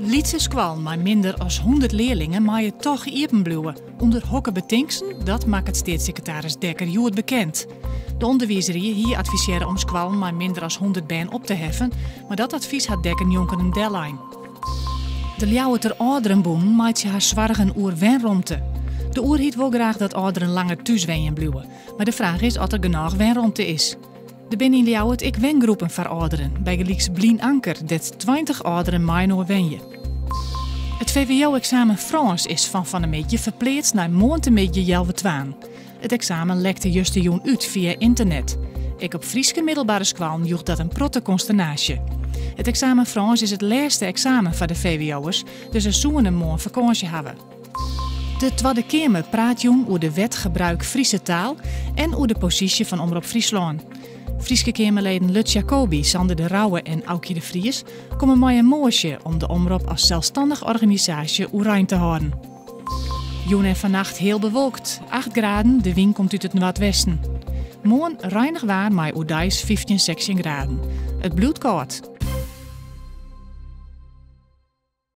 Lytse skoallen mei minder as 100 learlingen meie toch iepen bliuwe. Under hokker betingsten, dat makket steatssekretaris Dekker hjoed bekend. De ûnderwiisrie hie advisearre om skoallen mei minder as 100 bern op te heffen, mar dat advys hat Dekker njonken him dellein. De Ljouwerter âlderenbûnen meitsje har soargen oer wenromte. De oerheid wol graach dat âlderen langer thús wenjen bliuwe, mar de fraach is oft der genôch wenromte is. Der binne yn Ljouwert ek wengroepen foar âlderen, bygelyks Blyn Anker, dêr't 20 âlderen mei-inoar wenje. It VWO-eksamen Frânsk is fan fan 'e middei ferpleatst nei moarntemiddei healwei twaen. It eksamen lekte justerjûn út fia ynternet. Ek op Fryske middelbere skoallen joech dat in protte konsternaasje. It eksamen Frânsk is it lêste eksamen foar de VWO'ers, dus se soene moarn fakânsje hawwe. De Twadde Keamer praat jûn oer de Wet gebruik Friese taal en oer de posysje fan Omrop Fryslân. Fryske Keamerleden Lutz Jacobi, Sander de Rouwe en Aukje de Vries komme mei in moasje om de Omrop as selsstannich organisaasje oerein te hâlden. Jûn en fannacht heal bewolkt, 8 graden, de wyn komt út it noardwesten. Moarn reinich waar mei oerdeis 15, 16 graden. It bliuwt kâld.